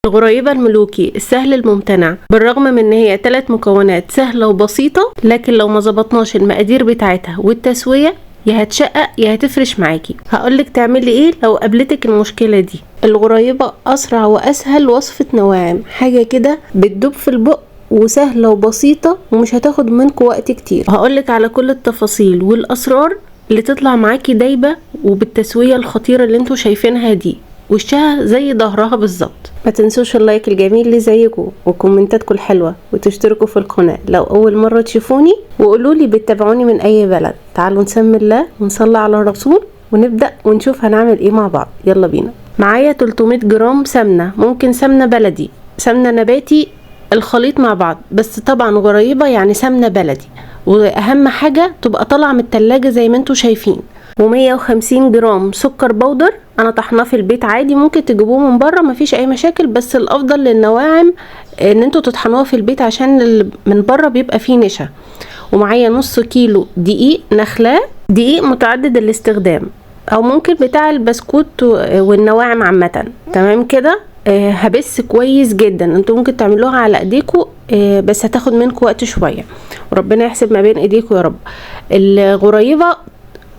الغريبة الملوكي السهل الممتنع، بالرغم من ان هي 3 مكونات سهلة وبسيطة، لكن لو ما ظبطناش المقادير بتاعتها والتسوية يا هتشقق يا هتفرش معاكي. هقولك تعملي ايه لو قابلتك المشكلة دي. الغريبة اسرع واسهل وصفة نواعم، حاجة كده بتدوب في البق وسهلة وبسيطة ومش هتاخد منكم وقت كتير. هقولك على كل التفاصيل والاسرار اللي تطلع معاكي دايبة وبالتسوية الخطيرة اللي انتوا شايفينها دي، وشها زي ظهرها بالظبط. ما تنسوش ال like الجميل اللي زيكم وكومنتاتكم الحلوة، وتشتركوا في القناة لو اول مرة تشوفوني، وقولوا لي بتتابعوني من اي بلد. تعالوا نسمي الله ونصلي على الرسول ونبدأ ونشوف هنعمل ايه مع بعض. يلا بينا. معايا 300 جرام سمنة، ممكن سمنة بلدي، سمنة نباتي، الخليط مع بعض، بس طبعا غريبة يعني سمنة بلدي، واهم حاجة تبقى طالعة من التلاجة زي ما انتوا شايفين. و150 جرام سكر بودر، انا طحناه في البيت عادي، ممكن تجيبوه من بره مفيش اي مشاكل، بس الافضل للنواعم ان انتوا تطحنوها في البيت عشان من بره بيبقى فيه نشا. ومعايا نص كيلو دقيق نخلاه، دقيق متعدد الاستخدام او ممكن بتاع البسكوت والنواعم عامة. تمام كده. هبس كويس جدا، انتوا ممكن تعملوها على ايديكم، بس هتاخد منكم وقت شوية، وربنا يحسب ما بين ايديكم يا رب. الغريبة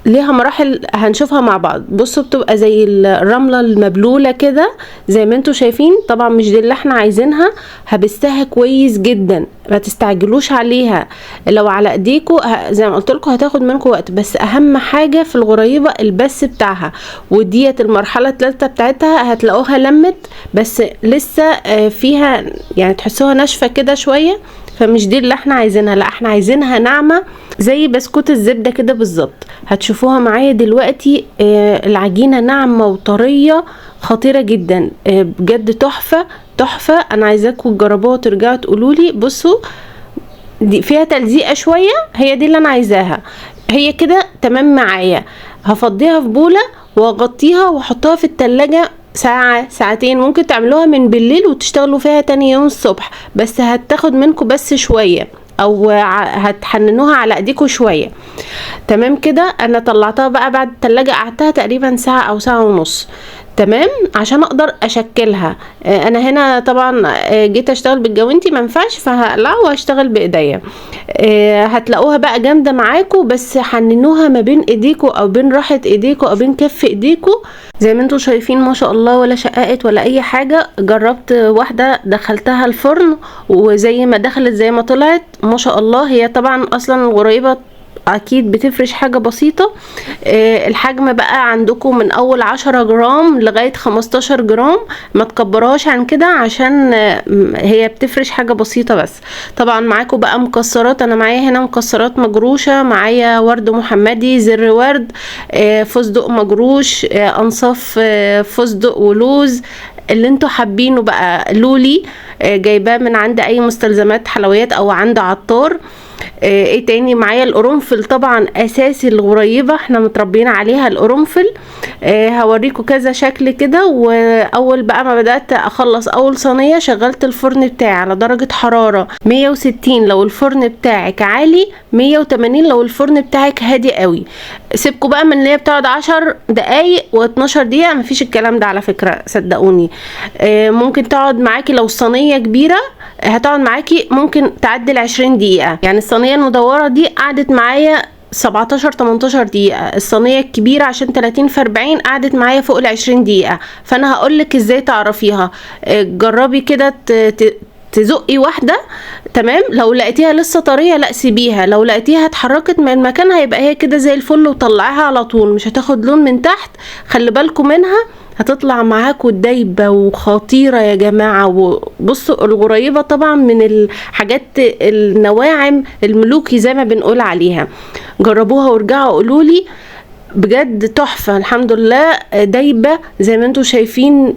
ليها مراحل هنشوفها مع بعض. بصوا بتبقى زي الرملة المبلوله كده زي ما انتوا شايفين، طبعا مش دي اللي احنا عايزينها. هبستها كويس جدا، ما تستعجلوش عليها، لو على ايديكم زي ما قلت لكم هتاخد منكم وقت، بس اهم حاجة في الغريبة البس بتاعها، وديت المرحلة الثالثة بتاعتها هتلاقوها لمت، بس لسه فيها يعني تحسوها ناشفة كده شوية، فمش دي اللي احنا عايزينها، لا احنا عايزينها ناعمة زي بسكوت الزبدة كده بالظبط. هتشوفوها معايا دلوقتي. العجينة ناعمة وطريه خطيرة جدا، بجد تحفة تحفة. انا عايزاكم تجربوها وترجعوا تقولوا لي. بصوا دي فيها تلزيقه شوية، هي دي اللي انا عايزاها، هي كده تمام معايا. هفضيها في بوله واغطيها واحطها في التلاجة ساعة ساعتين، ممكن تعملوها من بالليل وتشتغلوا فيها تاني يوم الصبح، بس هتاخد منكم بس شوية او هتحننوها على ايديكم شوية. تمام كده. انا طلعتها بقى بعد التلاجة، قعدتها تقريبا ساعة او ساعة ونص، تمام، عشان اقدر اشكلها. انا هنا طبعا جيت اشتغل بالجوانتي ما ينفعش، فهقلعه واشتغل بايديا. هتلاقوها بقى جامدة معاكم، بس حننوها ما بين ايديكم او بين راحة ايديكم او بين كف ايديكم زي ما انتم شايفين ما شاء الله، ولا شققت ولا اي حاجة. جربت واحدة دخلتها الفرن وزي ما دخلت زي ما طلعت ما شاء الله. هي طبعا اصلا الغريبة اكيد بتفرش حاجة بسيطة. الحجم بقى عندكم من اول 10 جرام لغاية 15 جرام، ما تكبرهاش عن كده عشان هي بتفرش حاجة بسيطة بس. طبعا معاكم بقى مكسرات، انا معايا هنا مكسرات مجروشة، معايا ورد محمدي، زر ورد، فستق مجروش، انصاف فستق ولوز، اللي انتوا حابينه بقى، لولي جايباه من عند اي مستلزمات حلويات او عند عطار. ايه تاني معايا؟ القرنفل طبعا اساسي الغريبة، احنا متربيين عليها القرنفل. هوريكم كذا شكل كده. واول بقى ما بدأت اخلص اول صينية، شغلت الفرن بتاعي على درجة حرارة 160 لو الفرن بتاعك عالي، 180 لو الفرن بتاعك هادي قوي. سيبكوا بقى من اللي هي بتقعد 10 دقايق و12 دقيقة، مفيش الكلام ده على فكرة صدقوني. ممكن تقعد معاكي لو الصينية كبيرة هتقعد معاكي ممكن تعدي 20 دقيقة. يعني الصينية المدورة دي قعدت معايا 17 18 دقيقة، الصينية الكبيرة عشان 30 في 40 قعدت معايا فوق ال 20 دقيقة. فانا هقولك ازاي تعرفيها. جربي كده تزقي واحدة، تمام. لو لقيتيها لسه طرية لا سيبيها، لو لقيتيها اتحركت من مكانها يبقى هي كده زي الفل وطلعيها على طول، مش هتاخد لون من تحت. خلي بالكم منها، هتطلع معاكم دايبه وخطيرة يا جماعة. وبصوا الغريبة طبعا من الحاجات النواعم الملوكي زي ما بنقول عليها، جربوها وارجعوا قولولي بجد تحفة. الحمد لله دايبه زي ما انتوا شايفين،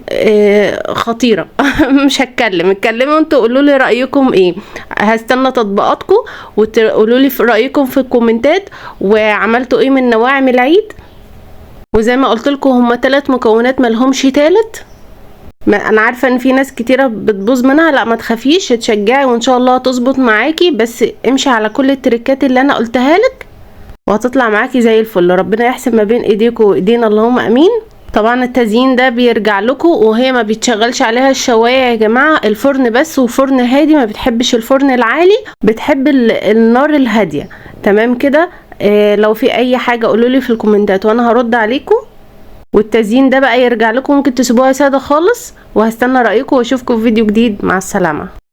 خطيرة. مش هتكلم، اتكلموا انتوا قولوا لي رايكم ايه. هستنى تطبيقاتكم وتقولوا لي رايكم في الكومنتات، وعملتوا ايه من نواعم العيد. وزي ما قلت لكم هما 3 مكونات ملهمش تالت. ما انا عارفه ان في ناس كتيرة بتبوظ منها، لا ما تخافيش، تشجعي وان شاء الله تظبط معاكي، بس امشي على كل التريكات اللي انا قلتها لك وهتطلع معاكي زي الفل. ربنا يحسن ما بين ايديكم وايدينا، اللهم امين. طبعا التزيين ده بيرجع لكم، وهي ما بيتشغلش عليها الشوايه يا جماعة، الفرن بس، وفرن هادي، ما بتحبش الفرن العالي، بتحب النار الهادية. تمام كده. لو في اي حاجة قولولي في الكومنتات وانا هرد عليكم. والتزيين ده بقى يرجع لكم، ممكن تسيبوها ساده خالص. وهستنى رايكم واشوفكم في فيديو جديد. مع السلامة.